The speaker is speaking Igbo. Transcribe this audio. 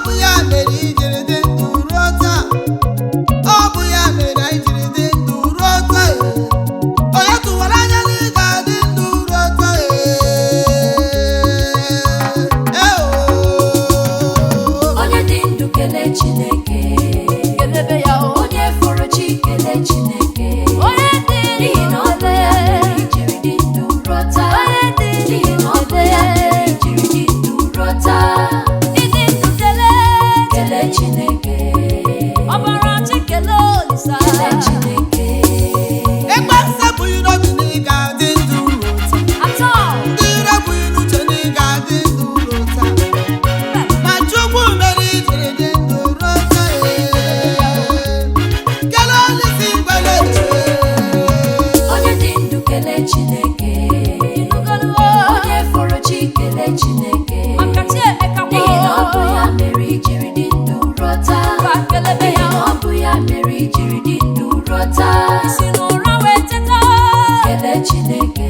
Bụ ya mere i jiri dị ndụ ruo taa. Ọ bụ ya mere anyị jiri dị ndụ ruo taa. Onye tụwara anya na ị ga-adị ndụ ruo taa? Ee oo. Onye dị ndụ, kelee Chineke. Kelebe ya o. Onye fọrọ chi, kelee Chineke. Onye dị N'ihi na ọ bụ ya mere i jiri dị ndụ ruo taa. Onye dị N'ihi na ọ bụ ya mere i jiri dị ndụ ruo taa. Ịdị ndụ, kelee. Kelee Chineke. Ọbara chi, kelee Olisa. Kelee Chineke. Ekwensu ebughị n'obi na ị ga-adị ndụ ruo taa. Atọ. Ndị iro ebughị n'uche na ị ga-adị ndụ ruo taa. Ma Chukwu mere i jiri dị ndụ ruo taa. Kelee Olisa Igwele. Onye dị ndụ, kelee Chineke. Ịnụgoluo. Onye fọrọ chi, kelee Chineke. Maka chi emeka. N'ihi na ọ bụ ya mere i jiri dị ndụ ruo taa. Ngwa, kelebe N'ihi ya. na ọ bụ ya mere i jiri dị ndụ ruo taa. Si n'ụra wee teta. Kelee Chineke.